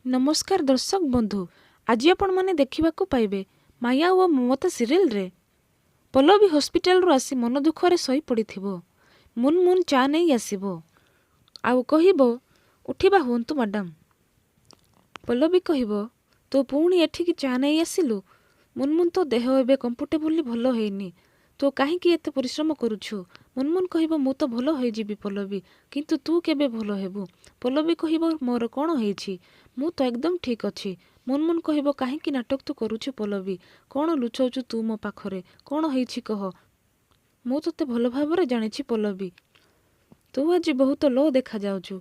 ନମସ୍କାର ଦର୍ଶକ ବନ୍ଧୁ, ଆଜି ଆପଣମାନେ ଦେଖିବାକୁ ପାଇବେ ମାୟା ଓ ମମତା ସିରିଏଲରେ ପଲ୍ଲବୀ ହସ୍ପିଟାଲରୁ ଆସି ମନ ଦୁଃଖରେ ଶୋଇପଡ଼ିଥିବ। ମୁନ୍ ମୁନ୍ ଚା ନେଇ ଆସିବ ଆଉ କହିବ, "ଉଠିବା ହୁଅନ୍ତୁ ମ୍ୟାଡ଼ାମ୍।" ପଲ୍ଲବୀ କହିବ, "ତୁ ପୁଣି ଏଠିକି ଚା ନେଇ ଆସିଲୁ? ମୁନମୁନ୍, ତୋ ଦେହ ଏବେ କମ୍ଫର୍ଟେବଲି ଭଲ ହେଇନି, ତୁ କାହିଁକି ଏତେ ପରିଶ୍ରମ କରୁଛୁ?" ମୁନମୁନ୍ କହିବ, "ମୁଁ ତ ଭଲ ହେଇଯିବି ପଲ୍ଲବୀ, କିନ୍ତୁ ତୁ କେବେ ଭଲ ହେବୁ?" ପଲ୍ଲବୀ କହିବ, "ମୋର କ'ଣ ହେଇଛି? ମୁଁ ତ ଏକଦମ ଠିକ୍ ଅଛି।" ମୁନମୁନ୍ କହିବ, "କାହିଁକି ନାଟକ ତୁ କରୁଛୁ ପଲ୍ଲବୀ? କ'ଣ ଲୁଚଉଛୁ ତୁ ମୋ ପାଖରେ? କ'ଣ ହେଇଛି କହ। ମୁଁ ତୋତେ ଭଲ ଭାବରେ ଜାଣିଛି ପଲ୍ଲବୀ। ତୁ ଆଜି ବହୁତ ଲୋ ଦେଖାଯାଉଛୁ,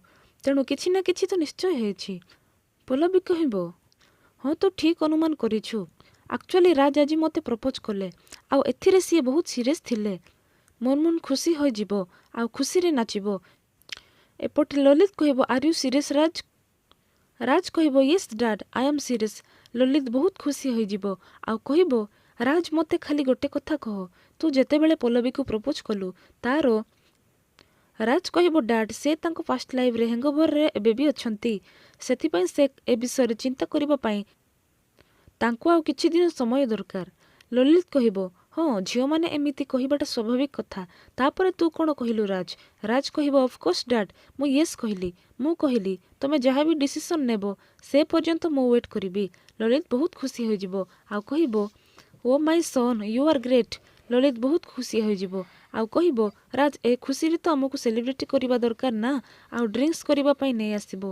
ତେଣୁ କିଛି ନା କିଛି ତ ନିଶ୍ଚୟ ହେଇଛି।" ପଲ୍ଲବୀ କହିବ, "ହଁ, ତୁ ଠିକ୍ ଅନୁମାନ କରିଛୁ। ଆକ୍ଚୁଆଲି ରାଜ ଆଜି ମୋତେ ପ୍ରପୋଜ୍ କଲେ ଆଉ ଏଥିରେ ସିଏ ବହୁତ ସିରିୟସ୍ ଥିଲେ।" ମୁନମୁନ୍ ଖୁସି ହୋଇଯିବ ଆଉ ଖୁସିରେ ନାଚିବ। ଏପଟେ ଲଲିତ କହିବ, "Are you serious, Raj?" ରାଜ କହିବ, "Yes, Dad, I am serious." Lalit ବହୁତ ଖୁସି ହୋଇଯିବ ଆଉ କହିବ, "ରାଜ, ମୋତେ ଖାଲି ଗୋଟେ କଥା କହ, ତୁ ଯେତେବେଳେ ପଲ୍ଲବୀକୁ ପ୍ରପୋଜ୍ କଲୁ ତାର?" ରାଜ କହିବ, "ଡାଡ୍, ସେ ତାଙ୍କ ପାଷ୍ଟ ଲାଇଫ୍ରେ ହ୍ୟାଙ୍ଗଓଭରରେ ଏବେ ବି ଅଛନ୍ତି। ସେଥିପାଇଁ ସେ ଏ ବିଷୟରେ ଚିନ୍ତା କରିବା ପାଇଁ ତାଙ୍କୁ ଆଉ କିଛି ଦିନ ସମୟ ଦରକାର।" ଲଲିତ କହିବ, "ହଁ, ଝିଅମାନେ ଏମିତି କହିବାଟା ସ୍ୱାଭାବିକ କଥା। ତାପରେ ତୁ କ'ଣ କହିଲୁ ରାଜ?" ରାଜ କହିବ, "ଅଫକୋର୍ସ ଡାଡ୍, ମୁଁ ୟେସ୍ କହିଲି। ମୁଁ କହିଲି, ତମେ ଯାହା ବି ଡିସିସନ୍ ନେବ ସେ ପର୍ଯ୍ୟନ୍ତ ମୁଁ ୱେଟ୍ କରିବି।" ଲଲିତ ବହୁତ ଖୁସି ହୋଇଯିବ ଆଉ କହିବ, "Oh my son, you are great." Lalit ବହୁତ ଖୁସି ହୋଇଯିବ ଆଉ କହିବ, "ରାଜ, ଏ ଖୁସିରେ ତ ଆମକୁ ସେଲିବ୍ରେଟ୍ କରିବା ଦରକାର ନା, ଆଉ ଡ୍ରିଙ୍କସ୍ କରିବା ପାଇଁ ନେଇ ଆସିବ।"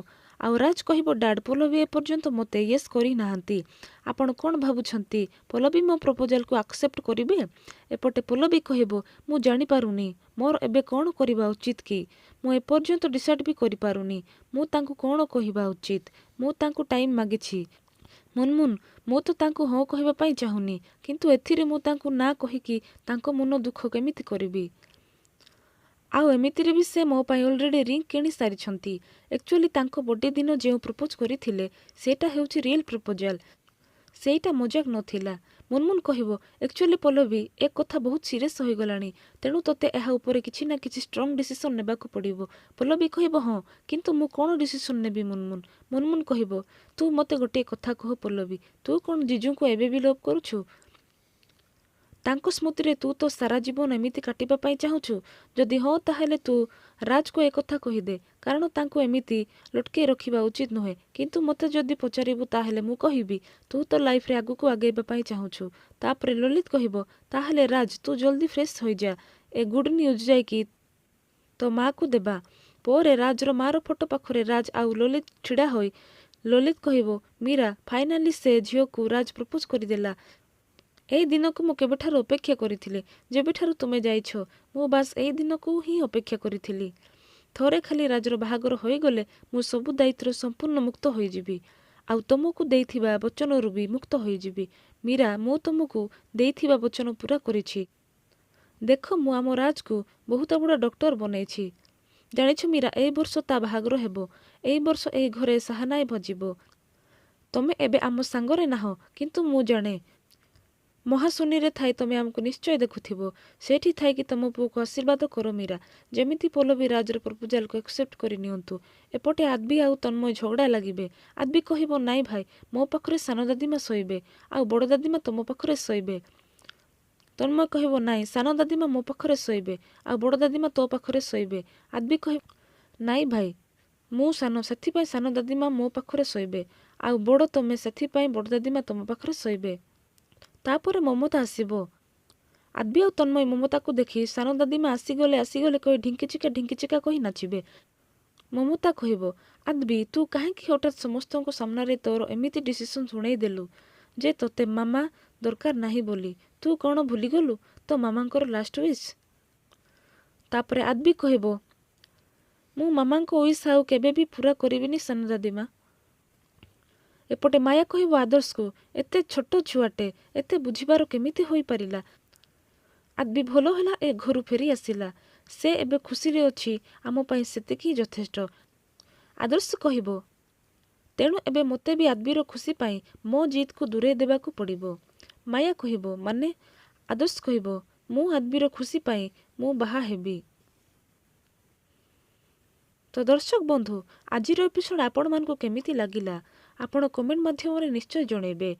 ଆଉ ରାଜ କହିବ, "ଡାଡ୍, ପଲ୍ଲବୀ ଏପର୍ଯ୍ୟନ୍ତ ମୋତେ ୟେସ୍ କରିନାହାନ୍ତି। ଆପଣ କ'ଣ ଭାବୁଛନ୍ତି, ପଲ୍ଲବୀ ମୋ ପ୍ରପୋଜାଲକୁ ଆକ୍ସେପ୍ଟ କରିବେ?" ଏପଟେ ପଲ୍ଲବୀ କହିବ, "ମୁଁ ଜାଣିପାରୁନି ମୋର ଏବେ କ'ଣ କରିବା ଉଚିତ କି। ମୁଁ ଏପର୍ଯ୍ୟନ୍ତ ଡିସାଇଡ୍ ବି କରିପାରୁନି ମୁଁ ତାଙ୍କୁ କ'ଣ କହିବା ଉଚିତ। ମୁଁ ତାଙ୍କୁ ଟାଇମ୍ ମାଗିଛି। ମୁନମୁନ୍, ମୁଁ ତ ତାଙ୍କୁ ହଁ କହିବା ପାଇଁ ଚାହୁଁନି, କିନ୍ତୁ ଏଥିରେ ମୁଁ ତାଙ୍କୁ ନା କହିକି ତାଙ୍କ ମନ ଦୁଃଖ କେମିତି କରିବି? ଆଉ ଏମିତିରେ ବି ସେ ମୋ ପାଇଁ ଅଲରେଡ଼ି ରିଙ୍ଗ କିଣି ସାରିଛନ୍ତି। ଆକ୍ଚୁଆଲି ତାଙ୍କ ବର୍ଥଡେ ଦିନ ଯେଉଁ ପ୍ରପୋଜ୍ କରିଥିଲେ, ସେଇଟା ହେଉଛି ରିଏଲ୍ ପ୍ରପୋଜାଲ୍। ସେଇଟା ମଜାକ ନଥିଲା।" ମୁନମୁନ୍ କହିବ, "ଆକ୍ଚୁଆଲି ପଲ୍ଲବୀ, ଏ କଥା ବହୁତ ସିରିୟସ୍ ହୋଇଗଲାଣି। ତେଣୁ ତୋତେ ଏହା ଉପରେ କିଛି ନା କିଛି ଷ୍ଟ୍ରଙ୍ଗ ଡିସିସନ୍ ନେବାକୁ ପଡ଼ିବ।" ପଲ୍ଲବୀ କହିବ, "ହଁ, କିନ୍ତୁ ମୁଁ କ'ଣ ଡିସିସନ୍ ନେବି ମୁନମୁନ୍?" ମୁନମୁନ୍ କହିବ, "ତୁ ମୋତେ ଗୋଟିଏ କଥା କହ ପଲ୍ଲବୀ, ତୁ କ'ଣ ଜିଜୁଙ୍କୁ ଏବେ ବି ଲଭ୍ କରୁଛୁ? ତାଙ୍କ ସ୍ମୃତିରେ ତୁ ତୋ ସାରା ଜୀବନ ଏମିତି କାଟିବା ପାଇଁ ଚାହୁଁଛୁ? ଯଦି ହଁ, ତାହେଲେ ତୁ ରାଜକୁ ଏକଥା କହିଦେ, କାରଣ ତାଙ୍କୁ ଏମିତି ଲଟକେଇ ରଖିବା ଉଚିତ ନୁହେଁ। କିନ୍ତୁ ମୋତେ ଯଦି ପଚାରିବୁ, ତାହେଲେ ମୁଁ କହିବି ତୁ ତୋ ଲାଇଫରେ ଆଗକୁ ଆଗେଇବା ପାଇଁ ଚାହୁଁଛୁ।" ତାପରେ ଲଲିତ କହିବ, "ତାହେଲେ ରାଜ, ତୁ ଜଲ୍ଦି ଫ୍ରେଶ୍ ହୋଇଯା। ଏ ଗୁଡ୍ ନ୍ୟୁଜ୍ ଯାଇକି ତୋ ମାଆକୁ ଦେବା।" ପରେ ରାଜର ମାଆର ଫଟୋ ପାଖରେ ରାଜ ଆଉ ଲଲିତ ଛିଡ଼ା ହୋଇ ଲଲିତ କହିବ, "ମୀରା, ଫାଇନାଲି ସେ ଝିଅକୁ ରାଜ ପ୍ରପୋଜ୍ କରିଦେଲା। ଏଇ ଦିନକୁ ମୁଁ କେବେଠାରୁ ଅପେକ୍ଷା କରିଥିଲି। ଯେବେଠାରୁ ତୁମେ ଯାଇଛ, ମୁଁ ବାସ୍ ଏଇ ଦିନକୁ ହିଁ ଅପେକ୍ଷା କରିଥିଲି। ଥରେ ଖାଲି ରାଜର ବାହାଘର ହୋଇଗଲେ ମୁଁ ସବୁ ଦାୟିତ୍ୱରୁ ସମ୍ପୂର୍ଣ୍ଣ ମୁକ୍ତ ହୋଇଯିବି ଆଉ ତମକୁ ଦେଇଥିବା ବଚନରୁ ବି ମୁକ୍ତ ହୋଇଯିବି। ମୀରା, ମୁଁ ତୁମକୁ ଦେଇଥିବା ବଚନ ପୂରା କରିଛି। ଦେଖ, ମୁଁ ଆମ ରାଜକୁ ବହୁତ ବଡ଼ ଡକ୍ଟର ବନେଇଛି। ଜାଣିଛ ମୀରା, ଏଇ ବର୍ଷ ତା ବାହାଘର ହେବ। ଏଇ ବର୍ଷ ଏଇ ଘରେ ସାହାନାଇ ବାଜିବ। ତମେ ଏବେ ଆମ ସାଙ୍ଗରେ ନାହଁ, କିନ୍ତୁ ମୁଁ ଜାଣେ ମହାଶୂନ୍ୟରେ ଥାଇ ତମେ ଆମକୁ ନିଶ୍ଚୟ ଦେଖୁଥିବ। ସେଇଠି ଥାଇକି ତମ ପୁଅକୁ ଆଶୀର୍ବାଦ କର ମୀରା, ଯେମିତି ପଲ୍ଲବୀ ରାଜର ପ୍ରପୋଜାଲକୁ ଆକ୍ସେପ୍ଟ କରି ନିଅନ୍ତୁ।" ଏପଟେ ଆଦ୍ବି ଆଉ ତନ୍ମୟ ଝଗଡ଼ା ଲାଗିବେ। ଆଦ୍ବି କହିବ, "ନାଇଁ ଭାଇ, ମୋ ପାଖରେ ସାନ ଦାଦିମା ଶୋଇବେ ଆଉ ବଡ଼ ଦାଦିମା ତମ ପାଖରେ ଶୋଇବେ।" ତନ୍ମୟ କହିବ, "ନାଇଁ, ସାନ ଦାଦିମା ମୋ ପାଖରେ ଶୋଇବେ ଆଉ ବଡ଼ ଦାଦିମା ତୋ ପାଖରେ ଶୋଇବେ।" ଆଦ୍ବି କହିବ, "ନାଇଁ ଭାଇ, ମୁଁ ସାନ, ସେଥିପାଇଁ ସାନ ଦାଦିମା ମୋ ପାଖରେ ଶୋଇବେ ଆଉ ବଡ଼ ତମେ, ସେଥିପାଇଁ ବଡ଼ ଦାଦିମା ତମ ପାଖରେ ଶୋଇବେ।" ତାପରେ ମମତା ଆସିବ। ଆଦ୍ବି ଆଉ ତନ୍ମୟ ମମତାକୁ ଦେଖି ସାନ ଦାଦିମା ଆସିଗଲେ ଆସିଗଲେ କହି ଢିଙ୍କିଚିକା ଢିଙ୍କିଚିକା କହି ନାଚିବେ। ମମତା କହିବ, "ଆଦ୍ବି, ତୁ କାହିଁକି ହଠାତ୍ ସମସ୍ତଙ୍କ ସାମ୍ନାରେ ତୋର ଏମିତି ଡିସିସନ୍ ଶୁଣେଇ ଦେଲୁ ଯେ ତୋତେ ମାମା ଦରକାର ନାହିଁ ବୋଲି? ତୁ କ'ଣ ଭୁଲିଗଲୁ ତୋ ମାମାଙ୍କର ଲାଷ୍ଟ ୱିଶ୍?" ତାପରେ ଆଦ୍ବି କହିବ, "ମୁଁ ମାମାଙ୍କ ୱିଶ୍ ଆଉ କେବେ ବି ପୂରା କରିବିନି ସାନ ଦାଦିମା।" ଏପଟେ ମାୟା କହିବ ଆଦର୍ଶକୁ, "ଏତେ ଛୋଟ ଛୁଆଟେ ଏତେ ବୁଝିବାର କେମିତି ହୋଇପାରିଲା? ଆଦ୍ବି ଭଲ ହେଲା ଏ ଘରୁ ଫେରି ଆସିଲା। ସେ ଏବେ ଖୁସିରେ ଅଛି, ଆମ ପାଇଁ ସେତିକି ହିଁ ଯଥେଷ୍ଟ।" ଆଦର୍ଶ କହିବ, "ତେଣୁ ଏବେ ମୋତେ ବି ଆଦ୍ବିର ଖୁସି ପାଇଁ ମୋ ଜିଦ୍କୁ ଦୂରେଇ ଦେବାକୁ ପଡ଼ିବ।" ମାୟା କହିବ, "ମାନେ?" ଆଦର୍ଶ କହିବ, "ମୁଁ ଆଦ୍ବିର ଖୁସି ପାଇଁ ମୁଁ ବାହା ହେବି।" ତ ଦର୍ଶକ ବନ୍ଧୁ, ଆଜିର ଏପିସୋଡ଼ ଆପଣମାନଙ୍କୁ କେମିତି ଲାଗିଲା ଆପଣ କମେଣ୍ଟ ମାଧ୍ୟମରେ ନିଶ୍ଚୟ ଜଣାଇବେ।